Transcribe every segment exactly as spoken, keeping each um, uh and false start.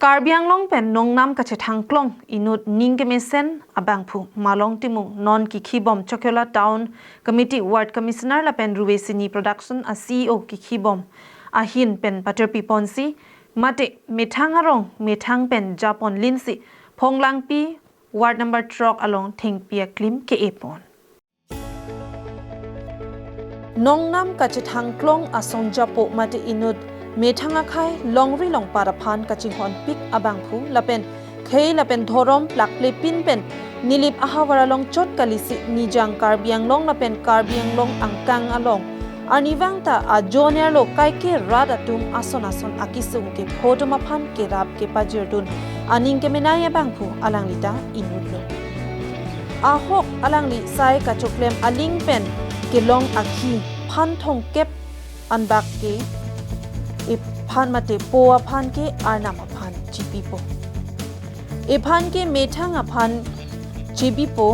Karbi Anglong pen nongnam kachethangklong inut ning kemesen abangphu Malong Timung non kikhibom Chokihola Town Committee Ward Commissioner lapen Ruve Cine Production a C E O kikhibom ahin pen paterpi ponsi mate methang arong methang pen japon linsi Phonglangpi Ward number throk along thengpi aklim ke-e pon. Nongnam kachethangklong asong japo mate inut methang akhei longri longpat aphan kachinghonpik abangphu lapen khei lapen dhorom plakplepin pen Nilip ahavar along chot kalisi Nijang Karbi Anglong lapen Karbi Anglong angkang along arnivang ta ajonerlo kaike rat atum ason ason akesung kepho atum aphan kerap kepajirdun aning kemenei abangphu alangli ta inutlo. Ahok alangli sai kachoklem aling pen kelong akhi phan thomkep anbak ke ephan mate po aphan ke arnam aphan chipipo. Ephan ke methang aphan chipipo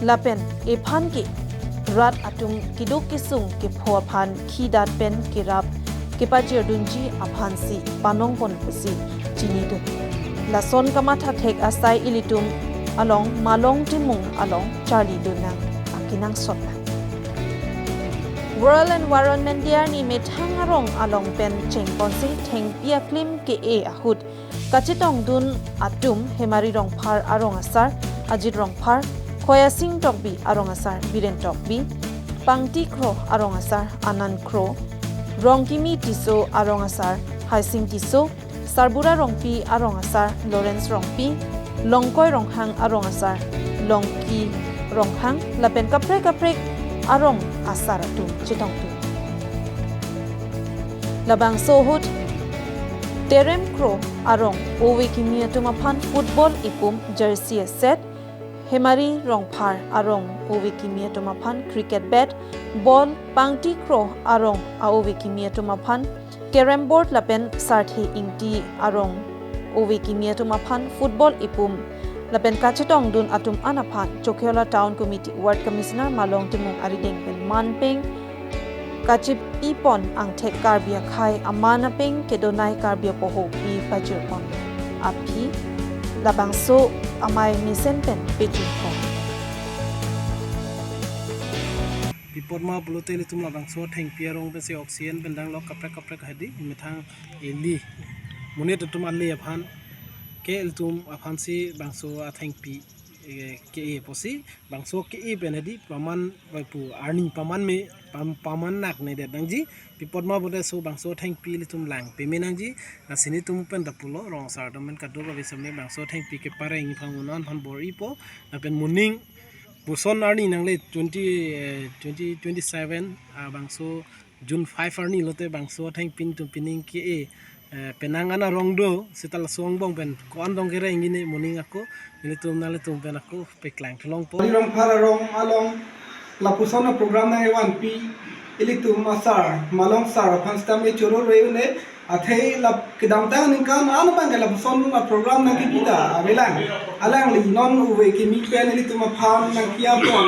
lapen ephan ke rat atum keduk kesung kepho aphan khidat pen kerap kepajirdunji aphansi panongpon pusi chinidun. Lason kamatha thek asai ilitum along Malong Timung along charlidun nang akenangsot nang. World Environment Day arni methang arong along pen chengponsi thengpi aklim ke-e ahut kachetongdun atum Hemari Rongphar arong asar Ajit Rongphar, Khoyasing Tokbi arong asar Biren Tokbi, Pangti Kro arong asar Anand Kro, Rongkimi Tisso arong asar Haising Tisso, Sarbura Rongpi arong asar Lawrence Rongpi, Longkoi Ronghang arong asar Longki Ronghang lapen kaprek kaprek arong asar atum chetongdun. Labangso ahut Terem Kro arong ove kimi atum aphan football epum jersey a set, Hemari Rongphar arong ove kimi atum aphan cricket bat, ball, Pangti Kro arong a-ove kimi atum aphan carrom board lapen Sarthe Ingti arong ove kimi atum aphan football epum lapen kachetongdun atum an aphan Chokihola Town Committee Ward Commissioner Malong Timung arideng pen manpeng kachipipon angthek Karbi akhei aman apeng kedonei Karbi apoho pi pajirpon aphi labangso amei mesen pen pejirpon. Pi apot ma pulote ilitum labangso thengpi arong pensi oxygen pen danglok kaprek kaprek hedi methang eli monit atum ale aphan ke ilitum aphansi bangso athengpi, eh, ke-e pusi bangso ke-e pen hedi paman pu arni paman me pam-, paman naknedet nangji. Pi apot ma pulote so bangso thengpi ilitum lang peme nangji. Lasi nelitum pen ta pulo rong asar atum pen kadokave same bangso thengpi kepareng aphan unan aphan bor-ipo lapen moning puson arni nangle twenty, eh, twenty twenty-seven, ah, bangso June five arni lote bangso athengpi nelitum pining ke-e, eh, penang an arong do seta laso angbong pen ko-an dong kereng ini moning ako nelitum nanglitum pen ako paklang thelongpo. Hemari Rongphar arong along lapuson aprogram nangkevanpi ilitum asar Malong sar aphan sitame choro re une. Athe lap kedamtang aningkan an abang ke lapuson aprogram nangkepi ta avelang. Alangli non ove kimi pen ilitum aphan nangkiapon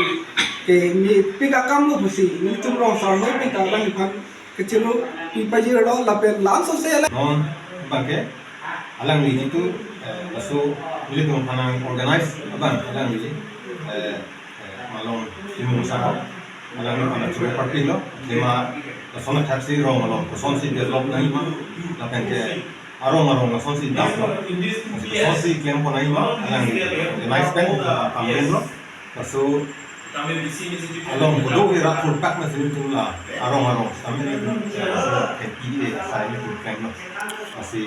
ke mepik akam lo pusi nelitum rong asar hoi pen ta alangliphan kachoro pi pajirlo lapen lansose alang. Non abang ke alangli jitu, eh, laso ilitum aphan nang-organize abang alangli, eh, eh, Malong Timung sahab, alangli aphan choro party lo, lima lason athaksi rong along kosonsi develop nangji ma, lapen ke arong arong lasonsi damlo, kosonsi klempon nangji ma, alangli organize pen pamrumlo, laso along kedo ira kurtak na sini tum la arong arong sami ni tum, eh, P D A asai ni tum klemplo, lasi.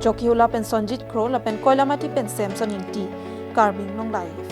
Chokihola pen Sonjit Kro lapen Koilamati pen Samson Ingti, Karbi Anglong Live.